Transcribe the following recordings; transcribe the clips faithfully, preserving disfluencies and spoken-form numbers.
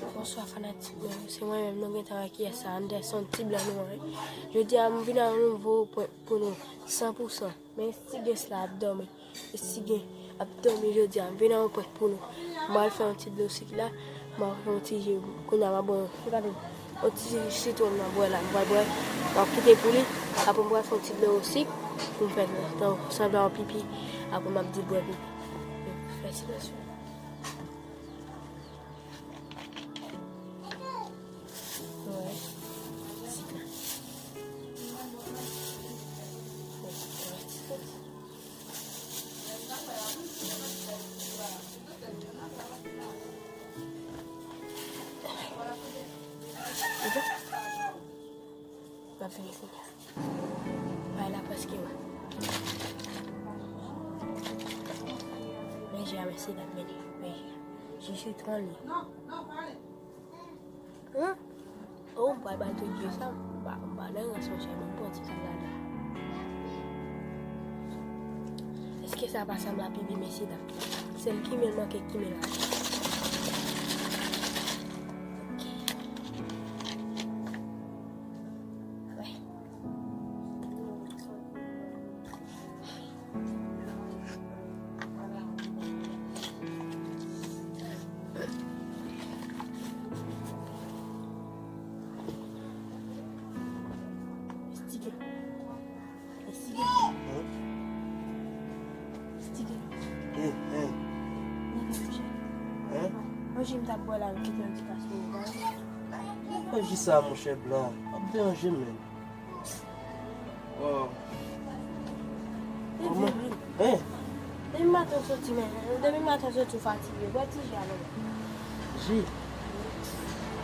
Bonswa fanatik mwen, se mwen menm nou gentan wè kiyès sa, Anderson ti blan nou an. Jodi a m vin ak yon nouvo prank pou nou, san pou san. Men Estigans la ap dòmi. Estigans ap dòmi jodi a, m vin ak yon prank pou nou. M pral fè yon ti dlo sik la, m pral fè yon ti ji, kounye a m ap bwè yon, gade, yon ti sitwon m ap bwè la, m pral bwè, m ap kite pou li, apre m pral fè yon ti dlo sik pou m fè tan sanble yon pipi, apre m ap di bwè pipi. Fè silans. Bay la prèske wè. Men ji a, mesye dam, men ji a. Ji sitwon li. Hein? Oh, m pral bay tout ji sa. M pa, m pa nan rans, monchè, men m pran ti kal la. Èske sa pa sanble a pipi, mesye dam? Sèl kimen manke kimen la. Ok. Wè. Estige. Estige. Hein? Estige. Hein, hein. Nèg mwen chè. Hein? Mwen jim t ap bwè la, m kite yon ti kas pou ou, ba. Mwen jis sa, monchè blan. Ap deranje m, menm. Wow. Kòman? Hein? Depi maten w soti, men, depi maten w soti, w fatige. Bwè ti ji a, non. Ji?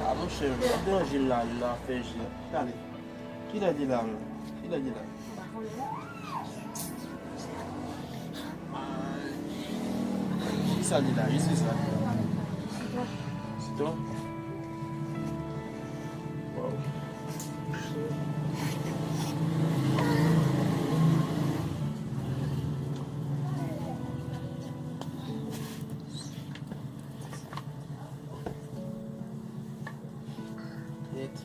Ah, monchè, w ap deranje m la, nan afè ji a. Gade. Kilè li la, menm? Kilè li la? M pa konnen, non. Kisa li la? Jis sa li la. Sitwon. Sitwon? Wow. Nèt.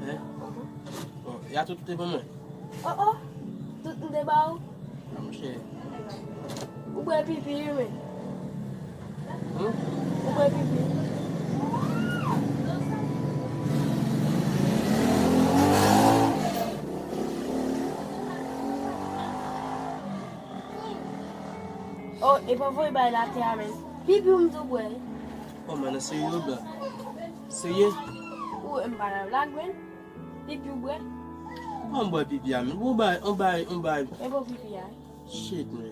Hein? Bon, y a tout te ban mwen. Oh, oh. Tout m te ba ou. Ah, monchè. Ou bwè pipi, wi, men. Hmm? Ou bwè pipi. Oh, e pa voye bay la atè a, men. Pipi w m di w bwè. Oh, men, nan serye, blan. Serye? Ou, m pa nan blag, men. Pipi w bwè. Ban m bwè pipi a, men. Ou bay, ou bay, ou bay. E bon pipi a. Shit, man.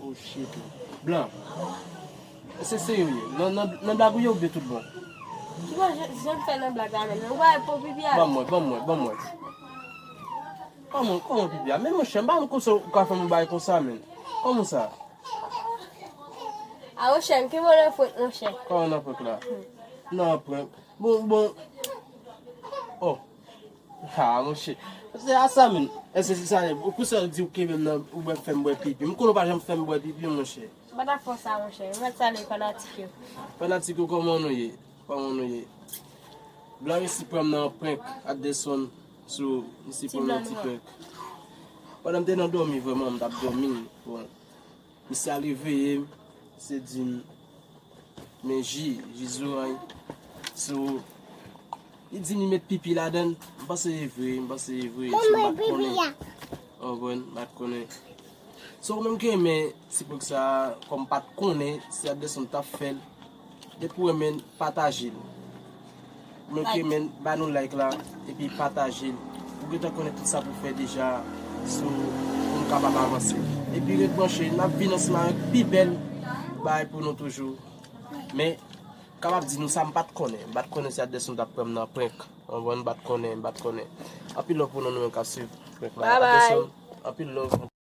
Oh shit, man. Blan. Èske se serye w ye? Nan, nan, nan blag ou ye oubyen tout bon? Ki bon jan, jan fè nan blag la menm? Ou pa pou pipi a? Ban mwen, ban mwen, ban mwen. Kòman, kòman pipi a? Men monchè, m pa konn konsa ou ka fè m yon bagay konsa, menn. Kòman sa? A, monchè, m ki bon nan prank, monchè. Kòman nan prank la? Nan prank. Bon, bon. Oh. Ha, monchè. Se a sa, menn. Èske se sa, pou sa w di w kenbe m nan, ou bwè, fè m bwè pipi? M konnen w pa janm fè m bwè pipi, monchè. M pa t ap fè w sa, monchè. M mèt salye fanatik yo. Fanatik yo, kòman nou ye? Kòman nou ye? Blan resi pran m nan prank, Anderson, so, resi pran m nan ti prank. Pandan m te nan dòmi, vrèman, m t ap dòmi. Bon, misye al reveye m, misye di m, men ji, ji zoranj. So, li di m li met pipi ladan l. M panse e vre, m panse e vre. So, m pa t konnen. Ou konprann? M pa t konnen. So, ou menm ki renmen ti prank sa, kòm m pa t konnen si Anderson t ap fè l, depi w renmen l, pataje l. Ou menm ki renmen l, ba nou like la, epi pataje l. Ou gentan konnen tout sa pou fè deja, so, pou nou kapab avanse. Epi ret branche, n ap vin ansanm avèk pi bèl bagay pou nou toujou. Men, kapab di nou sa m pa t konnen. M pa t konnen si Anderson t ap pran m nan prank. Ou konprann, m pa t konnen, m pa t konnen. Anpil love pou nou, nou menm k ap swiv prank la. Bye bye. Attention, anpil love.